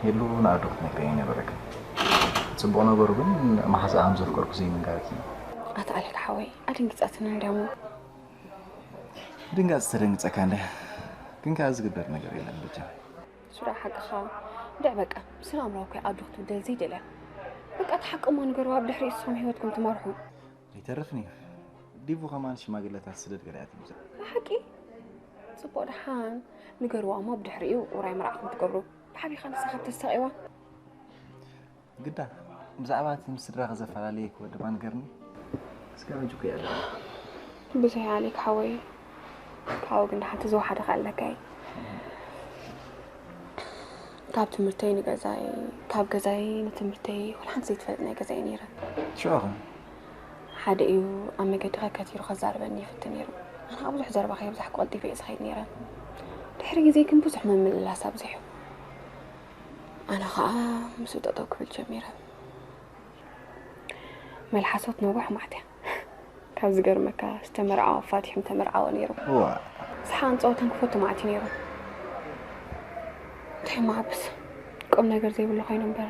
ሄሉ ንኣዶ ክትነግረይ ኣይነበረክን። ጽቡቕ ነገሩ ግን መሓዛኣ ከም ዘፍቀርኩ ዘይምንጋርኪ። ኣታ ኣሌክ ሓወይ፣ ኣደንጊጻትኒ እንድያሞ። ድንጋጽ ተደንግጸካ እንደ ግን ከኣ ዝግበር ነገር የለን በጃ። ሱራ ሓቅኻ። ድዕ በቃ፣ ብስነ ኣእምራዊ ኮይ ኣዶ ክትብደል ዘይደልያ። በቃ፣ እቲ ሓቂ እሞ ንገርዋ፣ ብድሕሪኡ ንስኹም ህይወትኩም ትመርሑ። ኣይተርፍን እዩ። ዲቡ ከማን ሽማግለታት ስደድ ገለ እያ ትብዛ። ብሓቂ? ጽቡቕ ደሓን። ንገርዋ እሞ ብድሕሪኡ ውራይ መርዓኹም ትገብሩ። ብሓቢኻ ንስኻ ብተሳቒዋ። ግዳ፣ ብዛዕባ እቲ ምስ ስድራኺ ዘፈላለየኪ ወዲ እባ ንገርኒ። ስጋብ ሕጂ እኮ እያ ኣለና። ብዙሕ እያ ኣሌክ ሓወይ። ካብኡ ግን ደሓን ተዘወሓደ ከኣ ኣለካ እዩ። ካብ ትምህርተይ ንገዛይ፣ ካብ ገዛይ ንትምህርተይ፣ ወላ ሓንቲ ዘይትፈልጥ ናይ ገዛይ ነይረ። ሽዑ ኸ? ሓደ እዩ ኣብ መገዲ ከከቲሩ ከዛርበኒ ይፍትን ነይሩ። ኣነ ኸኣ ብዙሕ ዘረባ ከየብዛሕኩ ቀልጢፈ እየ ዝኸይድ ነይረ። ድሕሪ ግዜ ግን ብዙሕ ምምልላስ ኣብዚሑ። ኣነ ኸኣ ምስኡ ጠጠው ክብል ጀሚረ። መልሓሶት ነዋሕ ማዕት እያ። ካብ ዝገርመካ ዝተመርዓወ ኣፋቲሑ ምተመርዓወ ነይሩ። እዋ። ስሓቕን ጸወታን ክፈቱ ማዕት እዩ ነይሩ። እንታይ እሞ ዓብስ ቁም ነገር ዘይብሉ ኮይኑ እምበር።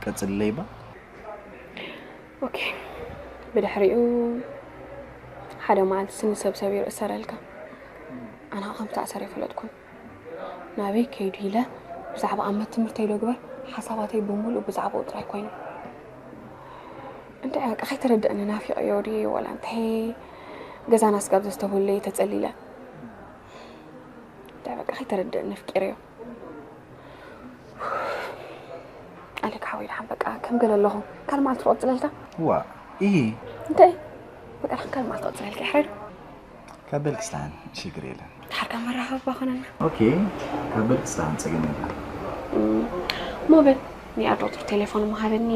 ቀጽልለይ እባ። ኦኬ። ብድሕሪኡ ሓደ መዓልቲ ስኒ ሰብ ሰቢሩ እሰረልካ። ኣነ ኸኣ ከም ዝተኣሰረ ኣይፈለጥኩን። ናበይ ከይዱ ኢለ ብዛዕባ ኣመት ትምህርተይ ዶ ግበር፣ ሓሳባተይ ብምሉእ ብዛዕባኡ ጥራይ ኮይኑ። እንታይ በቃ ከይተረድአኒ ናፊቐዮ ድየ ዋላ እንታይ ገዛና ስጋብ ዘስተብህለይ ተጸሊለ። እንታይ በቃ ከይተረድአኒ ኣፍቂረዮ። ኣሌክ ሓወይ ደሓን በቃ ከም ገለ ኣለኹ። ካልእ መዓልቲ ክቕጽለልካ? ዋ፣ ኢሂ። እንታይ? በቃ ደሓን ካልእ መዓልቲ ክቕጽለልካ ይሕረድ። ካብ በልኪ ስታን ሽግር የለን። ድሓር ካብ መራኸቢ እባ ኮነና። ኦኬ፣ ካብ በልኪ ስታን ጸገም የለን። እም፣ እሞ በል፣ ናይ ኣዶ ቁጽሪ ቴሌፎን እሞ ሃበኒ፣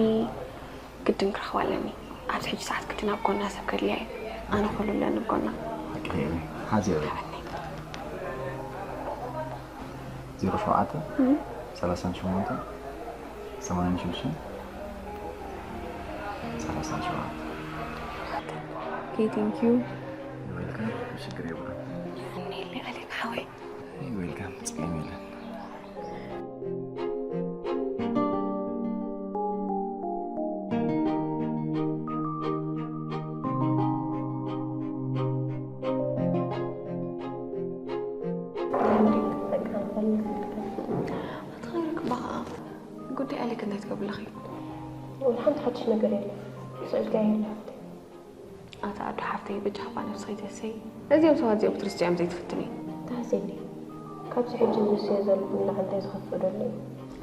ግድን ክረኽባ ኣለኒ። ኣብዚ ሕጂ ሰዓት ግድን ኣብ ጎና ሰብ ከድልያ እዩ። ኣነ ኩሉ ኣለኒ ኣብ ጎና። ሓቂ ኸይረ፣ ሓዚ የብለይ። ሃበኒ። ዜሮ ሸውዓተ፣ እም። ሰላሳን ሸሞንተን፣ ሰማንያን ሽዱሽተን፣ ሰላሳን ሸውዓተን። ኦኬ፣ thank you። You're welcome። ሽግር የብሉን። የቐንየለይ ኣሌክ ሓወይ። You're welcome። ጸገም የለን። ኣቲ ኸይረክባ ኸኣ ጉዳይ ኣሌክ እንታይ ትገብሪ ኣለኺ? ወላ ሓንቲ ሓድሽ ነገር የለን። ስእልካ የለ ሓፍተይ። ኣታ ኣዱ ሓፍተይ፣ በጃኺ እባ ነብስኺ ተህሰዪ። ነዚኦም ሰባት እዚኦም ክትርስዕዮም ዘይትፍትኒ። ተሃስየኒ። ካብዚ ሕጂ ዝህስዮ ዘለኹ ንላዕሊ እንታይ ዝኸፍእ ዘሎ እዩ?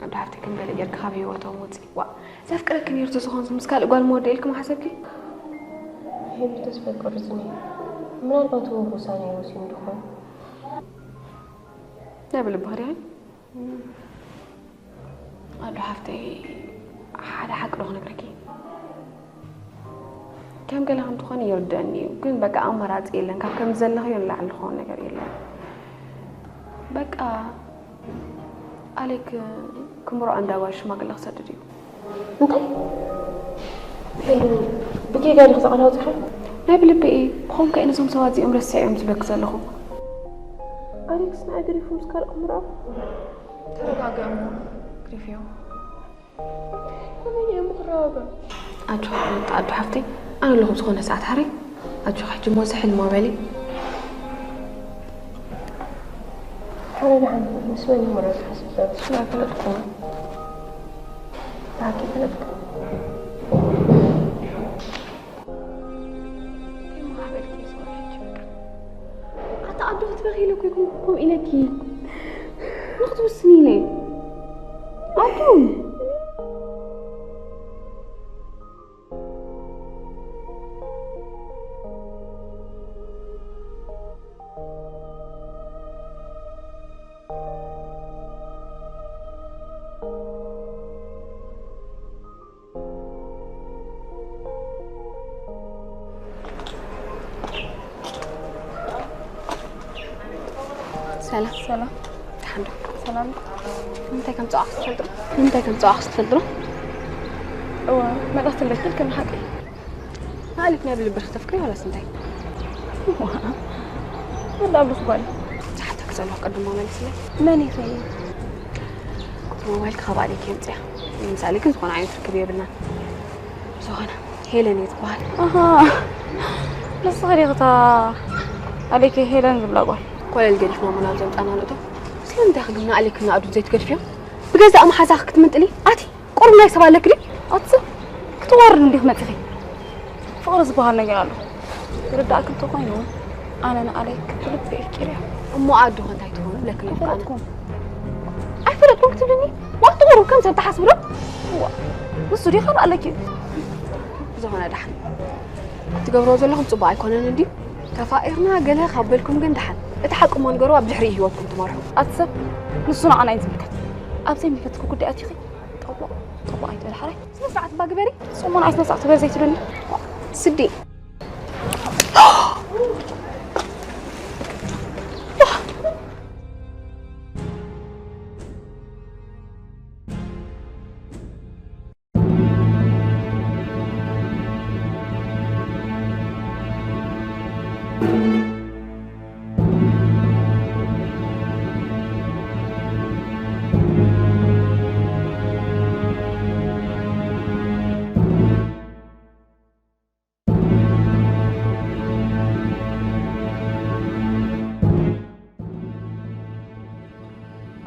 ኣዱ ሓፍተይ፣ ከም ገለ ጌርኪ ካብ ህይወቶም ውፂ። ዋእ፣ ዘፍቅረኪ ነይሩ ተዝኾንስ ምስ ካልእ ጓል ምወደእ ኢልኪ ምሓሰብኪ? ሄሉ ተስፋ ኣይቆርጽን እየ። ምናልባት ህቡብ ውሳነ እዩ ወሲኑ ድኾን? ናይ ብልብኺ ዲኺ? ኣዱ ሓፍተይ፣ ሓደ ሓቂ ዶ ክነግረኪ? ከም ገለ ከም ትኾኒ ይርደኣኒ እዩ፣ ግን በቃ ኣማራጺ የለን። ካብ ከምዚ ዘለኽዮ ንላዕሊ ዝኸውን ነገር የለን። በቃ ኣሌክ ክምርዖ እንዳ ጓል ሽማግለ ክሰድድ እዩ። እንታይ? ሄሉ፣ ብጌጋ ዲኺ እዛ ቃል ኣውጺኺ? ናይ ብልቢ እየ። ብኸምኡ ከኣ ነዞም ሰባት እዚኦም ረሲዐ እዮም ዝብለኪ ዘለኹ። ኣሌክስ ንዓይ ገዲፉ ምስ ካልእ ክምርዖ? ተረጋግዒ እሞ ግደፍዮ። ከመይ እየ እሞ ክረጋጋዕ? ኣጆኺ ኣዱ ሓፍተይ፣ ኣነ ኣለኹ ኣብ ዝኾነ ሰዓት ሓረይ። ኣጆኺ ሕጂ እሞ ዝሕል እሞ በሊ። ሓረይ ደሓን ምስ መን እየ እሞ ዝሓስብ ዘሎ? ንስኺ ኣይፈለጥኩን። ብሓቂ ኣይፈለጥኩን። ኣታ ኣዶ ክትበኺ ኢለ እኮ ይኩን ከምኡ ኢለኪ። ንክትውስኒ ኢለ። ኣዱ። ሰላም። ሰላም። ደሓን ዶ? ሰላም። እንታይ ከም ጸዋዕክ ትፈልጥ ዶ? እንታይ ከም ጸዋዕክ ትፈልጥ ዶ? እወ፣ መልእኽቲ ኣለኪ ኢልክኒ ሓቂ። ኣሊፍ ናይ ብልቢ ከተፍቅሪ ዋላስ እንታይ? ዋ፣ ወላ ኣብልኽ ጓል። ዝሓተክ ዘለኹ ቅድሞ መልስለይ። መን ኢኺ? ቁጽሪ ሞባይልኪ ካብ ኣሌክ የምጽያ። ምስ ኣሌክ ግን ዝኾነ ዓይነት ርክብ የብልናን። ዝኾነ ሄለን እየ ዝበሃል። ኣሃ፣ ንስኺ ዲኺ እታ ኣሌክ ሄለን ዝብላ ጓል? ኮለል ገዲፍና እሞ ናብ ዘምጻና ንእቶ። ስለምንታይ ኢኺ ግን ንኣሌክን ንኣዱን ዘይትገድፍዮም? ብገዛእ መሓዛኺ ክትምንጥሊ ኣቲ ቁሩብ ናይ ሰብ ኣለኪ ድዩ? ኣቲ ክትዋርድ እንዲኺ መጺኺ። ፍቕሪ ዝበሃል ነገር ኣሎ። ይርዳእኪ እንተኾይኑ ኣነ ንኣሌክ ብልቢ ኣፍቂረዮ። እሞ ኣዱ ኸ እንታይ ትኾኑ? ለክን ኣይፈለጥኩን። ኣይፈለጥኩን ክትብልኒ? ወቅቲ ቁሩብ ከም ሰብ ትሓስቢ ዶ? እዋ፣ ንሱ ድዩ ካልእ ኣለኪ? ዝኾነ ደሓን። ትገብርዎ ዘለኹም ጽቡቕ ኣይኮነን እንድዩ። ተፋቒርና ገለ ካብ በልኩም ግን ደሓን። እቲ ሓቂ እሞ ንገርዎ ኣብ ድሕሪ ህይወትኩም ትመርሑ። ኣቲ ሰብ፣ ንሱ ንዓና እዩ ዝምልከት። ኣብ ዘይምልከትኪ ጉዳይ ኣቲኺ ጠቦቕ ጠቦቕ ኣይትበል ሓራይ። ስነ ስርዓት እባ ግበሪ። ጽሞና ኣይትነሳእ ትበል ዘይትብልኒ። ስዲ።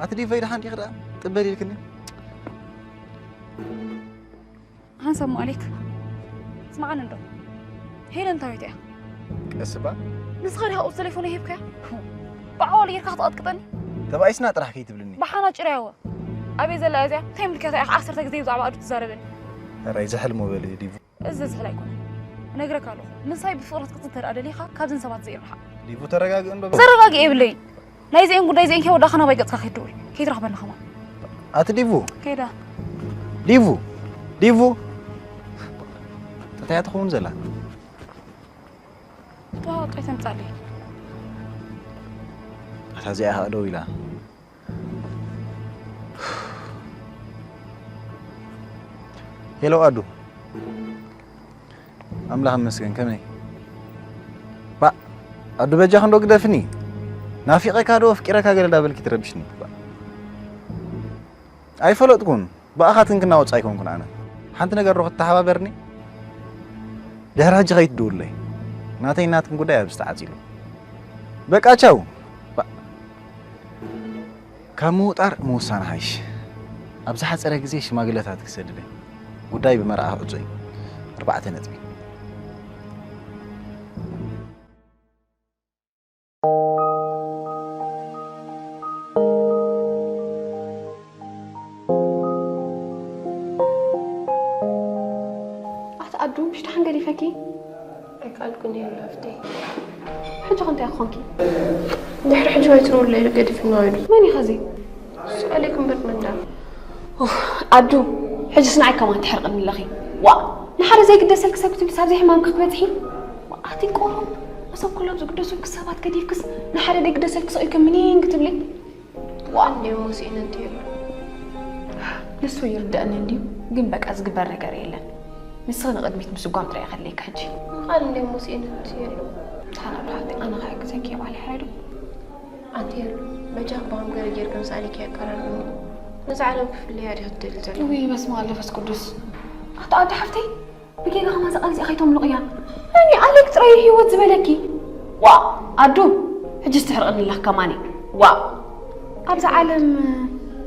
ኣቲ ዲቨይ ደሓን ዲኺ ደኣ? ጥበል ኢልክኒ። ሃንሳም ኣሌክ፣ ስምዓኒ እንዶ። ሄለን እንታይ እያ? ቀስ እባ። ንስኻ ዲኻ ቁጽሪ ተሌፎን ሂብካያ? ብዓዋሉ ጌርካ ክትቐጥቅጠኒ? ተባኢስና ጥራሕ ከይትብልኒ። ብሓና ጭርያዎ። ኣበይ ዘላ እያ እዚኣ? እንታይ ምልክታ ኢኻ ዓሰርተ ግዜ ብዛዕባ ኣዱ ትዛረበኒ? ሕራይ ዝሕልሞ በሊ ዲቡ። እዚ ዝሕል ኣይኮነን። እነግረካ ኣለኹ። ምሳይ ብፍቕሪ ክትቅጽል እንተ ደኣ ደሊኻ ካብዘን ሰባት እዚኤን ርሓቕ። ዲቡ ተረጋግእ እንዶ። ዘረጋግእ የብለይን። ናይዚኤን ጉዳይ እዚኤን ከይወዳእኻ ናባይ ገጽካ ከይትድውል። ከይትረኽበኒ ኸማን። ኣቲ ዲቡ። ከይዳ። ዲቡ። ዲቡ። እንታይ እያ ትኸውን ዘላ? ተዋወቅ ኣይተምጻለይ። ኣታ እዚኣ ኸኣ ደው ኢላ። ሄሎ ኣዱ። ኣምላኽ ይመስገን፣ ከመይ? ባእ፣ ኣዱ በጃኺ እንዶ ግደፍኒ። ናፊቐካ ዶ ኣፍቂረካ ገለ እንዳበልኪ ትረብሽኒ። ባእ። ኣይፈለጥኩን። ብኣኻትክን ክናወጽ ኣይኮንኩን ኣነ። ሓንቲ ነገር ዶ ክትተሓባበርኒ? ድሕሪ ሕጂ ከይትድውለይ። ናተይ ናትክን ጉዳይ ኣብዚ ተዓጺሉ። በቃ ቻው። ባእ። ካብ ምውጣር ምውሳን ሓይሽ። ኣብ ዝሓጸረ ግዜ ሽማግለታት ክሰድድ እየ። ጉዳይ ብመርዓ ክዕጾ እዩ። ኣርባዕተ ነጥቢ። ኣቲ ኣዱ፣ ምሽ ደሓን ገዲፈኪ? ኣይከኣልኩን እየ ሓፍተይ። ሕጂ ከ እንታይ ክኾንኪ? ድሕሪ ሕጂ ኣይትደውለይ ኢሉ ገዲፉና ኢሉ። መን እዩ ኸዚ? እሱ ኣሌክ እምበር መን ደኣ? ኡፍ፣ ኣዱ፣ ሕጅስ ንዓይ ከማን ትሕርቕኒ ኣለኺ። ዋእ፣ ንሓደ ዘይግደሰልኪ ሰብ ክትብሊ ሳብ ዘይሕማምኪ ክትበጽሒ? ዋእ፣ ኣቲ ቆሮብ፣ እዞም ኩሎም ዝግደሱልኪ ሰባት ገዲፍክስ ንሓደ ዘይግደሰልኪ ሰቕ ኢልኪ ምኒን ክትብሊ? ዋእ። እንዴ ሙሴን እንት የሉ። ንሱ ይርደእኒ እንድዩ፣ ግን በቃ ዝግበር ነገር የለን። ንስኺ ንቕድሚት ምስጓም ጥራይ ከድልየኪ ሕጂ። ቃል እንዴ ሙሴን እንት የሉ። ታና ብሓቲ ኣነ ክሕግዘኪ እየ ባዕለይ ሕረዱ። ኣንቲ የሉ፣ በጃኺ ብኸም ገለ ጌርኪ ምስ ኣሌክ ኣቀራርብኒ። ነዛ ዓለም ክፍለያ ዲኺ ትደሊ ዘለኺ? ውይ፣ በስመ ኣብ መንፈስ ቅዱስ። ኣታ ኣደ ሓፍተይ፣ ብጌጋ ከማን እዛ ቃል እዚኣ ከይተምልቕያ። መን እዩ ኣሌክ ጥራይ እዩ ህይወት ዝበለኪ? ዋእ፣ ኣዱ፣ ሕጅስ ትሕርቕኒ ኣለኺ ከማኒ። ዋእ። ኣብዛ ዓለም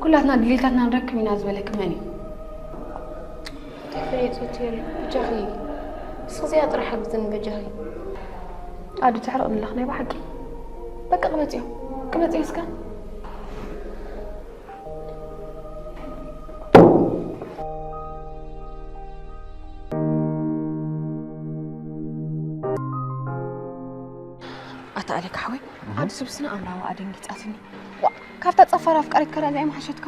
ኩላትና ድሌታትና ንረክብ ኢና ዝበለኪ መን እዩ? ተፈለጥት የሉ፣ በጃኺ። እስኺ እዚኣ ጥራሕ ሓግዝኒ በጃኺ። ኣዱ፣ ትሕርቕኒ ኣለኺ ናይ ብሓቂ። በቃ ቅመጽዮ፣ ቅመጽዮ እስከ። ኣታ ኣሌክ ሓወይ፣ ኣዱ ስብስና ኣምላዋ ኣደንጊጻትኒ። ዋእ፣ ካብታ ጸፋር ኣፍቃሪትካ ደኣ እዚኣ ምሓሸትካ።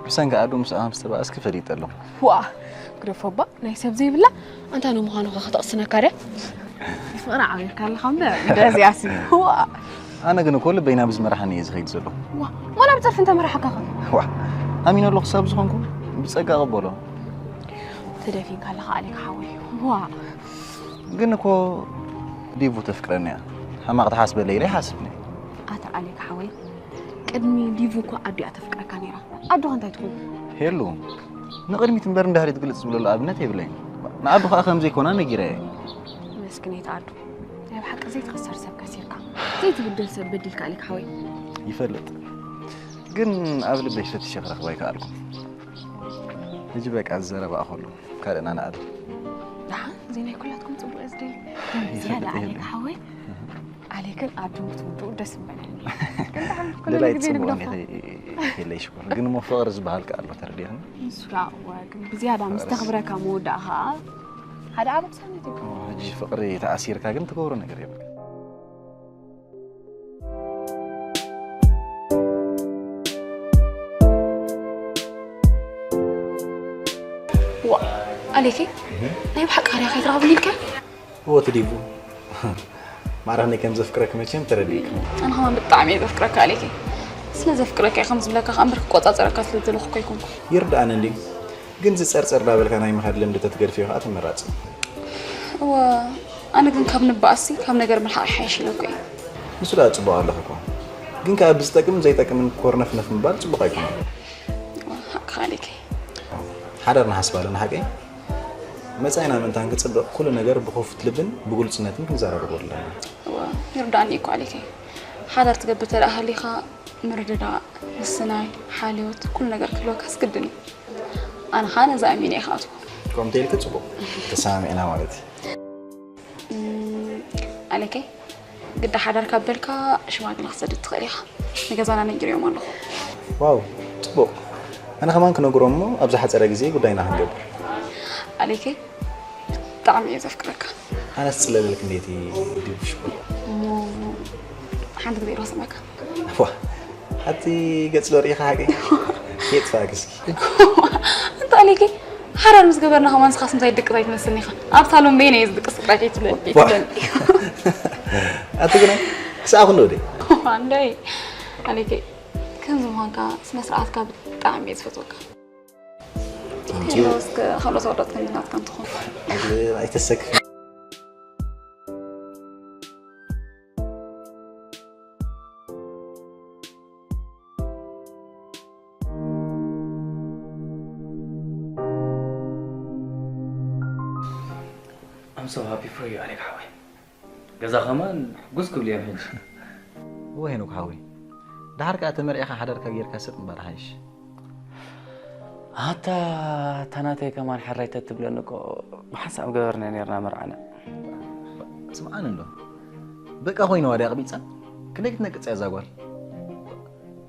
ብሰንኪ ኣዱ ምስኣ ምስ ተባእስኪ ፈሊጠ ኣለኹ። ዋእ፣ ግደፎ እባ፣ ናይ ሰብ ዘይብላ ኣንታ ንምዃኑ ከ ከተቕስነካ ድያ? ፍቕሪ ዓቢርካ ኣለኻ እምበር፣ እንደዚኣሲ። ዋእ። ኣነ ግን እኮ ልበይ ናብዚ መርሓኒ እየ ዝኸይድ ዘለኹ። ዋእ፣ እሞ ናብ ጸርፊ እንተመርሓካ ኸ? ዋእ፣ ኣሚነ ኣለኹ ክሳብ ዝኾንኩ ብጸጋ እቕበሎ። ተደፊንካ ኣለኻ ኣሌክ ሓወይ። ዋእ። ግን እኮ ዲቡ ተፍቅረኒ እያ። ሕማቕ ትሓስበለይ ኢለ ኣይሓስብን እየ። ኣታ ኣሌክ ሓወይ፣ ቅድሚ ዲቭ እኮ ኣዲኣ ተፍቅረካ ነይራ። ኣዶኻ እንታይ ትኾን? ሄሉ፣ ንቕድሚት እምበር ንድሕሪት ግልጽ ዝብለሉ ኣብነት የብለይን። ንኣዱ ኸኣ ከም ዘይኮና ነጊረያ እየ። መስኪነይቲ ኣዱ፣ ናይ ብሓቂ ዘይትኽሰር ሰብ ከሲርካ። ዘይትብደል ሰብ በዲልካ ኣሌክ ሓወይ። ይፈልጥ፣ ግን ኣብ ልበይ ፈቲሸ ክረኽባ ኣይከኣልኩን። ሕጂ በቃ ዝዘረባ ኣኸሉ ካልእና ንኣዱ። ደሓን፣ እዚ ናይ ኩላትኩም ጽቡቕ እየ ዝደሊ። ዝያዳ ኣሌክ ሓወይ፣ ኣሌክን ኣዱን ክትውድኡ ደስ ምበለኒ። ግን ደሓን ኩሉ ደላይ ግዜ ጽቡቕ ንግደፎ። ኔተ የለይ ሽኮር፣ ግን እሞ ፍቕሪ ዝበሃል ከኣ ኣሎ ተረዲእኽኒ። ንሱ ደኣ እወ፣ ግን ብዝያዳ ምስ ተኽብረካ መወዳእኻ ሓደ ዓቢ ቅሳነት እዩ። ሕጂ ፍቕሪ ተኣሲርካ ግን ትገብሮ ነገር የብልካ። ዋ ኣሌከይ፣ ናይ ብሓቂ ኣርያ ከይትረኽብኒ ኢልካ? እወ ትዲቡ ማራኒ ከም ዘፍቅረክ መቸም ተረዲእካ። ኣነ ከማን ብጣዕሚ እየ ዘፍቅረካ ኣሌከይ። ስለ ዘፍቅረካ እየ ከም ዝብለካ ከኣ እምበር ክቆጻጸረካ ስለ ዝደለኹ እኮ ኣይኮንኩ። ይርድኣኒ እንድዩ፣ ግን ዝጸርጸር ዳበልካ ናይ ምኻድ ልምዲ ተትገድፍዮ ከኣ ተመራጺ። እወ ኣነ ግን ካብ ንባኣሲ ካብ ነገር ምርሓቕ ይሓይሽ ኢለኩ እየ። ንሱ ደኣ ጽቡቕ ኣለኺ እኮ፣ ግን ከኣ ብዝጠቅምን ዘይጠቅምን ኮርነፍነፍ ምባል ጽቡቕ ኣይኮነን። ሓቅኻ ኣሌከይ። ሓዳር ንሓስብ ኣለና ሓቀይ? መጻኢና ምእንታን ክጽብቕ ኩሉ ነገር ብኽፉት ልብን ብግሉጽነትን ክንዘራረቦ ኣለና። እወ፣ ይርድኣኒ እዩ እኮ ኣሌከይ። ሓዳር ትገብር ተደኣ ሃሊኻ ምርድዳእ፣ ምስናይ፣ ሓልዮት፣ ኩሉ ነገር ክህልወካስ ግድን እዩ። ኣነ ኸኣ ነዚ ኣሚነ እየ ክኣትዎ። ከምኡ እንተ ኢልኪ ጽቡቕ፣ ተሰማሚዕና ማለት እዩ። እም፣ ኣሌከይ፣ ግዳ ሓዳር ካብ በልካ ሽማግለ ክትሰድድ ትኽእል ኢኻ። ንገዛና ነጊረዮም ኣለኹ። ዋው፣ ጽቡቕ። ኣነ ከማን ክነግሮም እሞ ኣብ ዝሓጸረ ግዜ ጉዳይና ክንገብር። ኣሌከይ፣ ብጣዕሚ እየ ዘፍቅረካ። ኣነስ ጽለለልክ እንዴት ድብሽ ኩሎ። እሞ ሓንቲ ግዜ ዶ ክስመካ? ዋ፣ ኣቲ ገጽ ዶ ርኢኻ ሓቂ? የጥፋእክ እስኪ። እንተ ኣሌከይ፣ ሓዳር ምስ ገበርና ከማን ንስኻስ እንታይ ድቅስ ኣይትመስልን ኢኻ። ኣብ ሳሎን በይነ እየ ዝድቅስ ጥራይ ከይትብለኒ። ዋ። ከይትብለኒ። ኣቲ ግና ክሳዕ ክንዶ ደይ? ኣንዳይ፣ ኣሌከይ፣ ከምዚ ምዃንካ ስነ ስርዓትካ ብጣዕሚ እየ ዝፈትወካ። Thank you። እስከ ካልኦት ኣወዳት ከም ናትካ እንትኾን። ኣይተሰክፍ። I'm so happy for you ኣሌክ ሓወይ። ገዛ ከማን ሕጉስ ክብሉ እዮም ሕጂ። እወ ሄኖክ ሓወይ፣ ደሓር ከኣ ተመርዒኻ ሓዳርካ ጌርካ ስቕ ምባል ሓይሽ። ኣታ እታ ናተይ ከማን ሕራይ ተትብለኒ እኮ ብሓንሳብ ገበርና ኔርና መርዓና። ስምዓኒ እንዶ፣ በቃ ኮይነዋ ድያ ኣቕቢጻ? ክንደይ ክትነቅጽ እያ እዛ ጓል?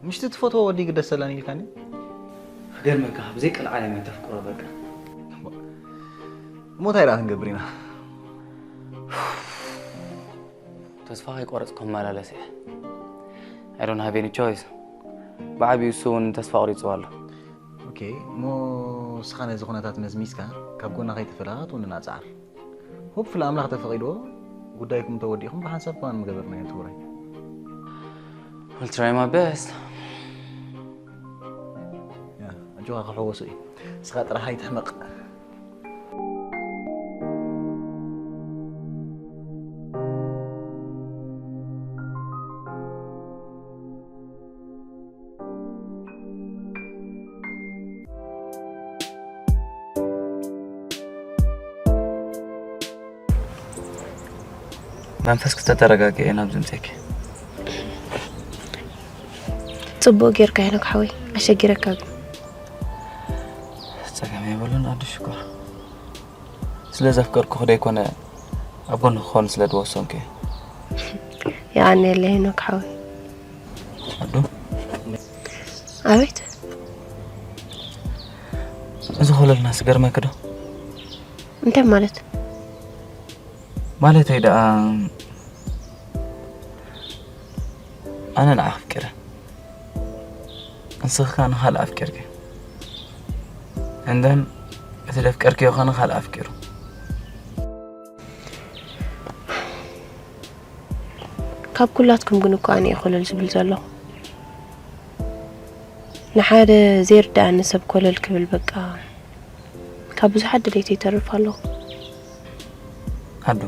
ምሽቲ ትፈትዎ ወዲ ይግደሰላን ኢልካኒ? ክገርመካ ብዘይ ቀልዓለም እያ ተፍቅሮ በቃ። እሞ እንታይ ደኣ ክንገብር ኢና? ተስፋ ከይቆረጽኩ ክመላለስ እየ። I don't have any choice። ብዓቢኡ እሱ እውን ተስፋ ኣቑሪጽዎ ኣሎ። ኦኬ፣ እሞ ንስኻ ነዚ ኩነታት መዝሚዝካ ካብ ጎና ከይተፈለኻ ክትውንና ጽዓር። Hopefully ኣምላኽ ተፈቒድዎ ጉዳይኩም ተወዲእኹም ብሓንሳብ ከማን ምገበርናዮ ትውራይ። Will try my best። ያ፣ ኣጆኻ ክሕወሶ እዩ። ንስኻ ጥራሕ ኣይትሕመቕ። መንፈስኪ ዝተረጋግአ እየ ናብዚ ምፅእኪ። ፅቡቅ ጌርካ ሄኖክ ሓወይ፣ ኣሸጊረካ ግን። ፀገም የብሉን ኣዱ ሽኮር። ስለ ዘፍቀርኩኺ ደይኮነ ኣብ ጎንኺ ክኾን ስለ ዝወሰንኩ እየ። የቐንየለይ ሄኖክ ሓወይ። ኣዱ ኣቤት። እዚ ኮለልና ዝገርመኪ ዶ? እንታይ ማለት? ማለተይ ደኣ ኣነ ንዓኺ ኣፍቂረ፣ ንስኺ ከኣ ንኻልእ ኣፍቂርኪ፣ and then እቲ ዘፍቀርክዮ ከኣ ንኻልእ ኣፍቂሩ። ካብ ኩላትኩም ግን እኮ ኣነ እየ ኮለል ዝብል ዘለኹ። ንሓደ ዘይርድኣኒ ሰብ ኮለል ክብል በቃ ካብ ብዙሓት ድሌት ይተርፍ ኣለኹ። ኣዱ፣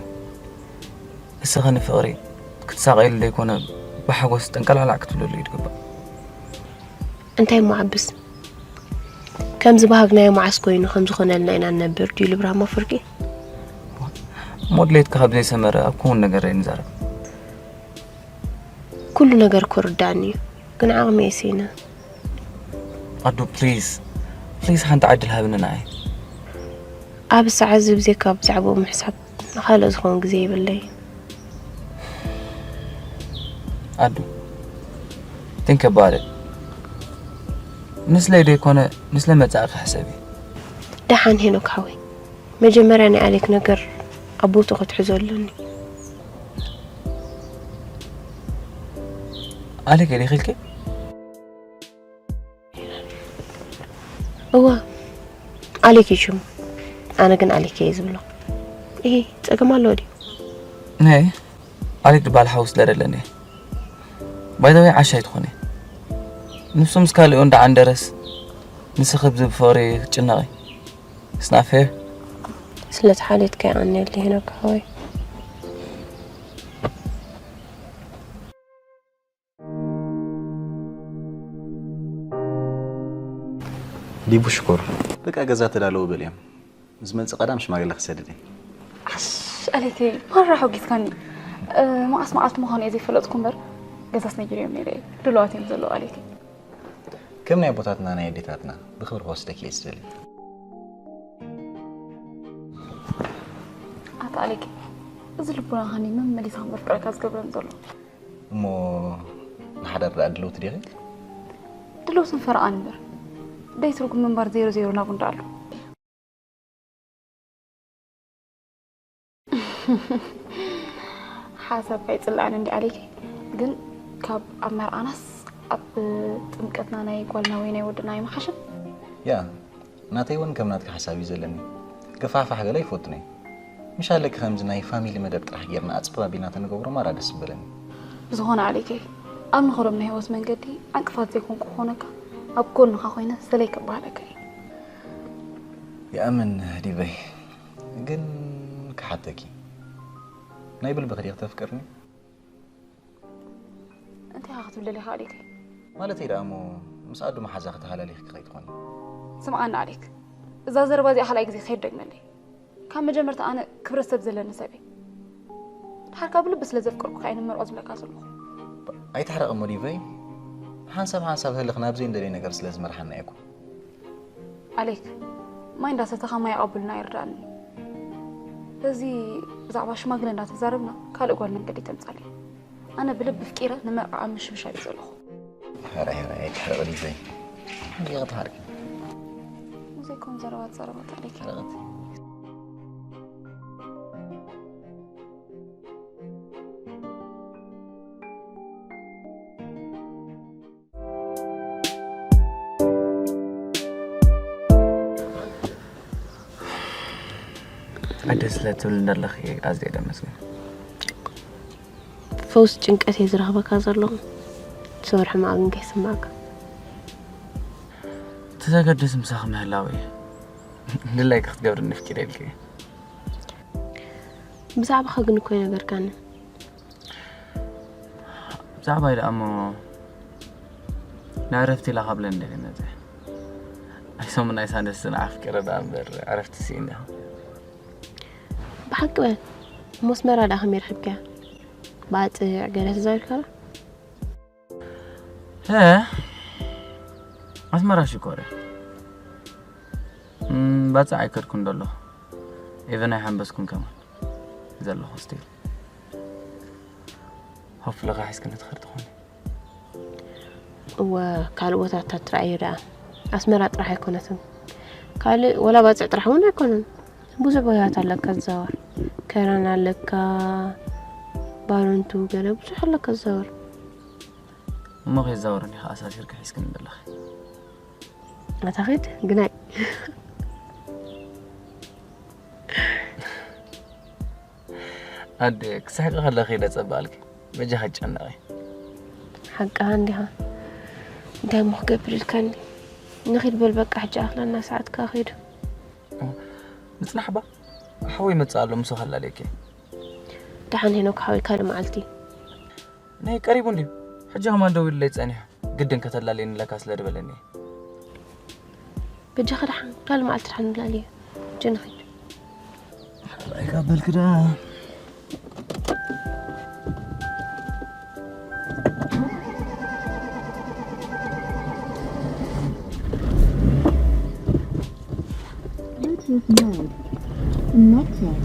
እስኺ ንፍቕሪ ክትሳቐይሉ ዘይኮነ ብሓጎስ ጠንቀላዕላዕ ክትብለሉ እዩ ዝግባእ። እንታይ እሞ ዓብስ፣ ከም ዝበሃግናዮ መዓስ ኮይኑ ከም ዝኾነልና ኢና ንነብር ድዩ ልብራማ ፍርቂ? ሞድሌትካ ካብ ዘይሰመረ ኣብ ክውን ነገር ኣይንዛረብ። ኩሉ ነገር እኮ ርዳእኒ እዩ፣ ግን ዓቕሚ እየ ስኢነ። ኣዱ፣ ፕሊዝ፣ ፕሊዝ፣ ሓንቲ ዕድል ሃብኒ ንዓይ። ኣብ ሰዓት እዚ ብዘይካ ብዛዕባኡ ምሕሳብ ንኻልእ ዝኸውን ግዜ የብለይ። ኣዱ፣ think about it። ንስለይ ዘይኮነ፣ ንስለ መጻእኺ ሕሰቢ። ደሓን ሄኖክ ሓወይ፣ መጀመርያ ናይ ኣሌክ ነገር ኣብ ቦትኡ ክትሕዞ ኣለኒ። ኣሌክ የሊኽልኪ? እዋ፣ ኣሌክ እዩ ሽሙ። ኣነ ግን ኣሌክ እየ ዝብሎ። እሂ፣ ጸገም ኣለዎ ድዩ? ናይ ኣሌክ ዝበሃል ሓው ስለ ደለኒ። ባይ ዘ ወይ፣ ዓሻ ኣይትኾኒ። ንሱ ምስ ካልእ እንዳዓንደረስ፣ ንስኺ ብዚ ብፍቕሪ ክትጭነቒ። It's not fair። ስለ ተሓልየትካ የቐንየለይ ሄኖክ ሓወይ። ዲቡ ሽኮር፣ በቃ ገዛ ተዳለዉ በልዮም። ዝመጽእ ቀዳም ሽማግለ ክሰድድ እየ። ኣሽ፣ ኣሌከይ፣ ማራ ሓጒስካኒ። እ፣ መዓስ መዓልቲ ምዃኑ እየ ዘይፈለጥኩ እምበር፣ ገዛስ ነጊረዮም ነይረ እየ። ድሉዋት እዮም ዘለዉ፣ ኣሌከይ። ከም ናይ ኣቦታትና ናይ ኣዴታትና ብኽብሪ ክወስደኪ እየ ዝደሊ። ኣታ ኣሌከይ፣ እዚ ልቡናኻኒ መመሊሳ ከም ዘፍቅረካ ዝገብረኒ ዘሎ። እሞ ንሓዳር ደኣ ድልውቲ ዲኺ? ድልውትን ፈረቓን እምበር። ደይ ትርጉም ምንባር ዜሮ ዜሮ ናብኡ እንዳ ኣሎ። ሓሳብካ ኣይጽላእን እንዲ ኣሌክ፣ ግን ካብ ኣብ መርዓናስ ኣብ ጥምቀትና ናይ ጓልና ወይ ናይ ወድና ኣይምሓሽን? ያ፣ ናተይ እውን ከም ናትካ ሓሳብ እዩ ዘለኒ። ገፋሕፋሕ ገለ ኣይፈቱን እየ። ምሽ ኣለኪ ከምዚ ናይ ፋሚሊ መደብ ጥራሕ ጌርና ኣጽብብ ኣቢልና ተንገብሮ ማራ ደስ ምበለኒ። ብዝኾነ ኣሌከይ፣ ኣብ ንኸዶም ናይ ህይወት መንገዲ ዕንቅፋት ዘይኮንኩ ክኾነካ፣ ኣብ ጎንኻ ኮይነ ሰለይ ከባህለካ እየ። ይኣምን ዲበይ፣ ግን ክሓተኪ፣ ናይ ብልብኺ ዲኺ ተፍቅርኒ? እንታይ ኢኻ ክትብል ደሊኻ ኣሌክ? ማለተይ ደኣ እሞ ምስ ኣዱ መሓዛኺ ተሃላሊኽኪ ከይትኾኒ። ስምዓኒ ኣሌክ፣ እዛ ዘረባ እዚኣ ካልኣይ ግዜ ከይትደግመለይ። ካብ መጀመርታ ኣነ ክብረት ሰብ ዘለኒ ሰብ እየ። ድሓር ካብ ልቢ ስለ ዘፍቀርኩካ እየ ንመርዖ ዝብለካ ዘለኹ። ኣይትሕረቕ እሞ ዲቨይ፣ ሓንሳብ ሓንሳብ ህልኽ ናብ ዘይንደልዮ ነገር ስለ ዝመርሓና እየ እኮ። ኣሌክ፣ ማይ እንዳሰተኻ ማይ ኣቐብሉና ኣይርዳእን እዩ። በዚ ብዛዕባ ሽማግለ እንዳተዛረብና ካልእ ጓል መንገዲ ተምጻለይ። ኣነ ብልቢ ኣፍቂረ ንመርዓ ኣብ ምሽምሻል እየ ዘለኹ። ሕራይ ሕራይ ኣይትሕረቕ ዲቨይ። እንዲኻ ትሓርቂ። ዘይኮን ዘረባ ትዛረባ ኣሌክ። ሕረቐት። ኣደ ስለ ትብል እንደለኺ ኣዝየ ደመስግን። ፈውሲ ጭንቀት እየ ዝረኽበካ ዘለኹ። ትሰብር ሕማቕ ግን ከይስማዕካ። እቲ ዘገድስ ምሳኺ ምህላው እዩ። ድላይኪ ክትገብሪ ንፍቂደልኪ እየ። ብዛዕባኻ ግን እኮ ኣይነገርካንን። ብዛዕባይ ደኣ እሞ ንዕረፍቲ ኢላ ካብ ለንደን እየ መጺአ። ኣይ ሰሙን ናይ ሳንደስን ኣፍቂረ ደኣ እምበር ዕረፍቲ ስኢነ። ብሓቂ በል፣ እሞ ኣስመራ ደኣ ከመይ ረኺብካያ? ባጽዕ ገለ ተዛዊርካ ዶ? እ፣ ኣስመራ ሽኮር እየ። እም፣ ባጽዕ ኣይከድኩን ደለኹ። ኤቨን ኣይሓንበስኩን ከማን። ዘለኹ ስቲል። ሆፕ ለኻ ሒዝክኒ ትኸድ ትኾኒ። እወ፣ ካልእ ቦታታት ትረኣዮ ደኣ። ኣስመራ ጥራሕ ኣይኮነትን። ካልእ ወላ ባጽዕ ጥራሕ እውን ኣይኮነን። ብዙሕ ቦታታት ኣለካ ዝዛወር። ከረን ኣለካ፣ ባረንቱ ገለ ብዙሕ ኣለካ ዝዛወር። እሞ ከይዛወረኒ ከኣ ኣሳሲርኪ ሒዝክኒ ዘለኺ። ኣታ ኺድ፣ ግናይ። ኣደ፣ ክስሕቂ ከለኺ ኢለ ጸብኣልኪ። በጃኺ ኣይትጨነቒ። ሓቅኻ እንዲኻ። እንታይ እሞ ክገብር ኢልካኒ? ንኺድ በል በቃ፣ ሕጂ ኣኽለና፣ ሰዓት ከኣ ኸይዱ። ምጽናሕባ፣ ሓወይ ይመጽእ ኣሎ፣ ምስኡ ከላልየኪ። ደሓን ሄኖክ ሓወይ፣ ካልእ መዓልቲ። ናይ ቀሪቡ እንድዩ። ሕጂ ከማን ደዊሉለይ ጸኒሑ፣ ግድን ከተላልየኒ ኣለካ ስለ ዝበለኒ። በጃኻ ደሓን ካልእ መዓልቲ ደሓን ንላልዮ። ጀነኺድ። ኣይካበልክ ደኣ። Bluetooth mode. Connected.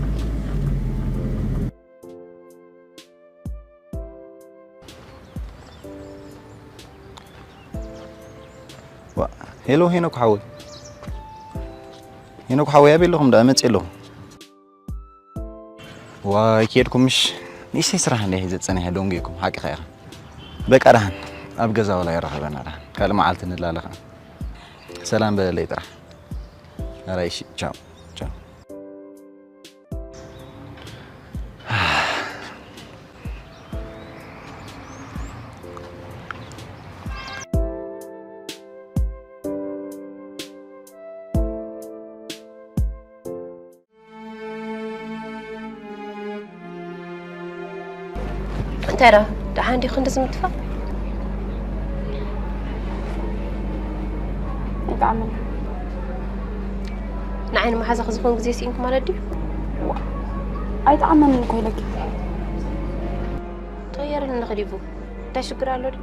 ዋ፣ ሄሎ ሄኖክ ሓወይ። ሄኖክ ሓወይ፣ ኣበይ ኣለኹም ደኣ? መጺእ ኣለኹ። ዋይ፣ ከድኩም ምሽ? ንእሽተይ ስራሕ እንደ ሒዘ ጸኒሐ ደንጉየኩም፣ ሓቅኻ ኢኻ። በቃ ደሓን፣ ኣብ ገዛ ወላ ይራኸበና ደሓን። ካልእ መዓልቲ ንላለኻ። ሰላም በለለይ ጥራሕ። ኣራይ፣ እሺ፣ ቻው፣ ቻው። እንታይ ደኣ ደሓን ዲኹ ክንዲ ዝምትፋእ? ኣይጠዓመን። ንዓይ ንመሓዛኺ ዝኾን ግዜ ስኢንኩ ማለት ድዩ? ዋ፣ ኣይጠዓመንን እኮ ኢለኪ። ተቐየርኒ ንኽዲቡ። እንታይ ሽግር ኣሎ ድዩ?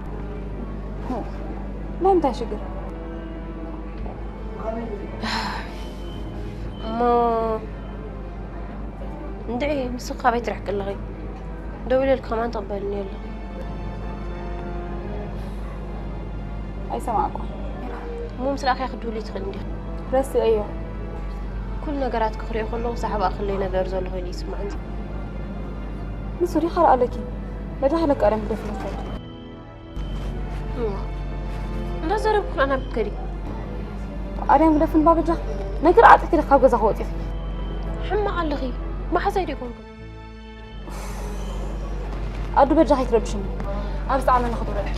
ናይ ምንታይ ሽግር? እሞ እንድዒ ንስኺ ካበይ ትርሕቂ ኣለኺ? ደዊለልኪ ከማን ትቕበልኒ የለኺ። ኣይሰማዕኩ። እሞ ምስ ረኣኽያ ክትድውሊ ትኽእሊ እንዲኺ። ረስዐዮ። ኩሉ ነገራት ክኽሪኦ ከለኹ ሳሕባ ክለይ ነገር ዘሎ ኮይኑ ይስማዕኒ። ንሱ ዲኻ ኣለኪ? በጃ ሃለቃ ደም ግደፍለካ። እንዳዘረብኩ ኣና ብትከዲ ኣርያም ግደፍን ባበጃ ነገር ኣጥቂ ካብ ገዛ ክወፂ ሕማቕ ኣለኺ። መሓዛይ ዶ ይኮንኩ? ኣዱ በጃ ከይትረብሽኒ። ኣብ ዝጠዓመኒ ክትውረድ።